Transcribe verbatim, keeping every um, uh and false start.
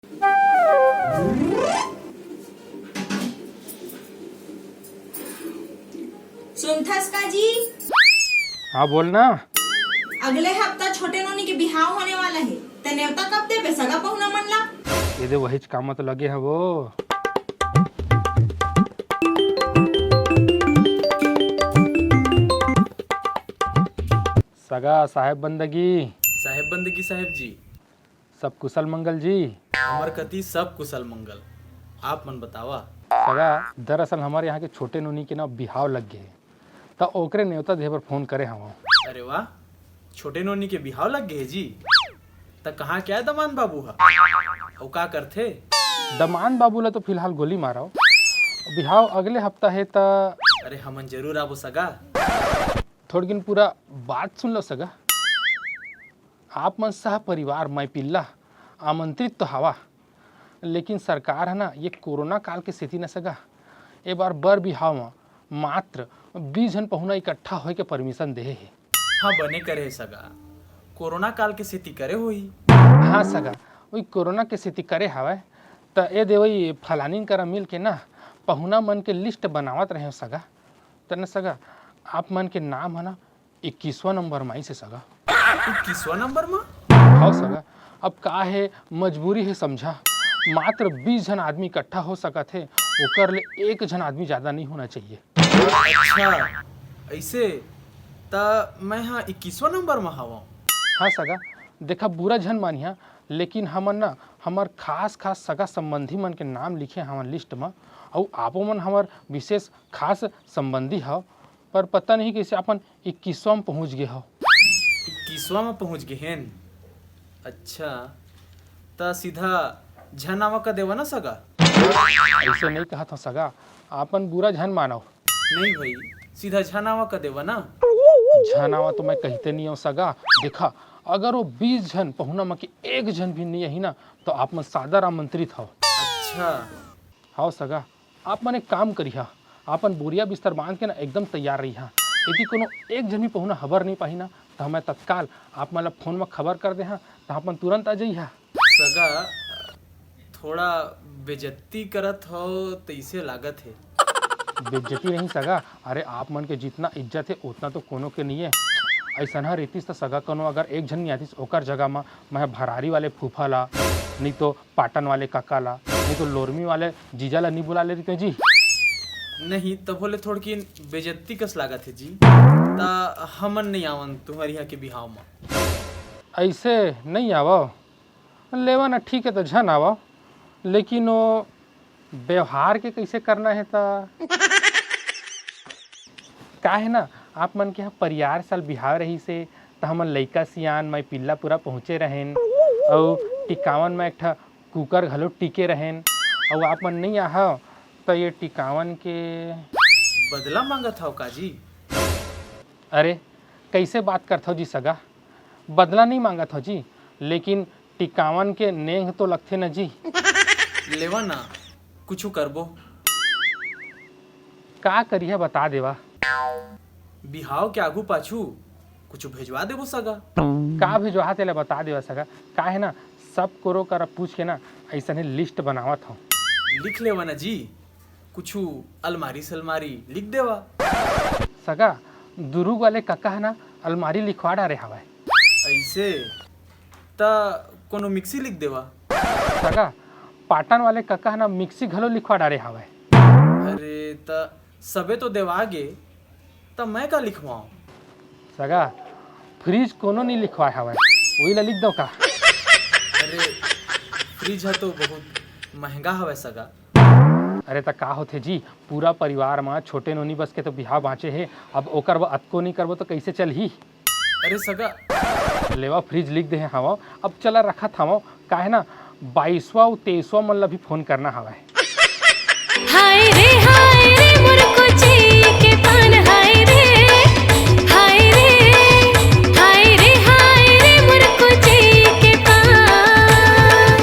सुनथस का जी? हाँ, बोल ना। अगले हफ्ता छोटे नोनी के बिहाव होने वाला हे, त नेवता कब देबे सगा पहुना मन ला? ये दे, वहीच काम म तो लगे हवो। सगा साहेब बंदगी। साहेब बंदगी साहेब जी। सब कुशल मंगल जी? हमर कति सब कुशल मंगल। आप मन बतावा। सगा, दरअसल हमर यहाँ के छोटे नोनी के ना बिहाव लग गे हे, त ओकरे नेवता देहे बर फोन करे हवं। अरे वाह, छोटे नोनी के बिहाव लग गे हे जी। त कहाँ के आय दमांद बाबू ह? अउ का करथे? दमांद बाबू ला तो फिलहाल गोली मारव। बिहाव अगले हफ्ता हे त। अरे हमन जरूर आबो सगा। थोड़किन पूरा बात सुन लो सगा। आप मन सह परिवार माई पिल्ला आमंत्रित तो हवा, लेकिन सरकार ह ना ये कोरोना काल के सेती न सगा, ए बार बर बिहाव म मात्र बीस झन पहुना इकट्ठा होए के परमिशन देहे हे। हाँ, बने करे हे सगा, कोरोना काल के सेती करे होही। हाँ सगा, वही कोरोना के सेती करे हवय। त ए देवई फलानिन करा मिल के ना पहुना मन के लिस्ट बनावत रहे सगा। त न सगा, आप मन के नाम ह ना इक्कीसवाँ नंबर म आइस हे सगा। इक्कीसवाँ नंबर म? हव सगा, अब का हे, मजबूरी हे समझा। मात्र बीस झन आदमी इकट्ठा हो सकत हे, ओकर ले एक झन आदमी ज्यादा नहीं होना चाहिए। अच्छा, ऐसे त मैं ह इक्कीसवाँ नंबर म हवं। हाँ सगा, देखा बुरा झन मानिहा, लेकिन हमन ना हमर खास खास सगा संबंधी मन के नाम लिखे हवन लिस्ट म, अउ आपो मन हमर विशेष खास संबंधी हव। पर पता नहीं कइसे अपन इक्कीसवाँ म पहुँच गे हव। इक्कीसवाँ म पहुँच गे हेन? अच्छा, त सीधा झन आवा क देवा ना सगा? अइसे नइ कहत हँव सगा, आपन बुरा झन मानव। नहीं भई, सीधा झन आवा क देवा ना। झन आवा तो मैं कहिते नइ हँव सगा। देखा, अगर वो बीस झन पहुना म के एक झन भी नइ आही ना, तो आप मन सादर आमंत्रित हव। अच्छा। हव सगा, आप मन एक काम करिहा, आपन बोरिया बिस्तर बांध के ना एकदम तैयार रहिहा। यदि कोनो एक झन भी पहुना हबर नइ पाही ना, त मैं तत्काल आप मन ला फोन म खबर कर देहा, त आप मन तुरंत आ जइहा। सगा, थोड़ा बेइज्जती करत हव तइसे लागत हे। बेइज्जती नहीं सगा, अरे आप मन के जितना इज्जत हे उतना तो कोनो के नइये। अइसनहा रहितिस त सगा कोनो अगर एक झन नइ आतिस ओकर जगह म मैं भरारी वाले फूफा ला, नहीं तो पाटन वाले काका ला, नहीं तो लोरमी वाले जीजा ला नहीं बुला ले रहिते जी। नहीं, तभो ले थोड़किन बेइज्जती कस लागत हे जी। त हमन नहीं आवन तुम्हर इहाँ के बिहाव म। अइसे नहीं आवव। लेवा ना, ठीक हे, त झन आवव, लेकिन वो व्यवहार के कइसे करना हे त? का हे ना, आप मन के यहाँ परियार साल बिहाव रहिस हे, त हमन लइका सियान माई पिल्ला पूरा पहुँचे रहेन, अउ टिकावन म एक ठा कुकर घलो टिके रहेन, अउ आप मन नइ आहव, त ये टिकावन के बदला मांगत हव का जी? अरे, कइसे बात करथव जी सगा? बदला नइ मांगत हव जी, लेकिन टिकावन के नेंग तो लगथे न जी। लेवा ना, कुछु करबो। का करिहा बता देवा। बिहाव के आगू पाछू कुछु भेजवा देबो सगा। का भेजवा तेला बता देवा सगा। का हे ना, सब कोरो करा पूछ के ना अइसने लिस्ट बनावत हव। लिख लेवा ना जी, कुछु अलमारी सलमारी लिख देवा। सगा, दुरुग वाले कका ह ना अलमारी लिखवा डारे हवय। अइसे त कोनो मिक्सी लिख देवा। सगा, पाटन वाले कका ह ना मिक्सी घलो लिखवा डारे हवय। अरे, त सबे तो देवा गे, त मैं का लिखवाऊं? सगा, फ्रिज कोनो नइ लिखवाय हवय, उही ला लिख दव का? अरे, फ्रिज ह तो बहुत महंगा हवय सगा। अरे त का होथे जी, पूरा परिवार म छोटे नोनी बस के तो बिहाव बांचे हे, अब ओकर बर अतको नइ करबो त कइसे चलही? अरे सगा। लेवा फ्रिज लिख दे हवं, अब चला रखत हवं, काहे ना बाईसवाँ अउ तेईसवाँ मन ला भी फोन करना हवय।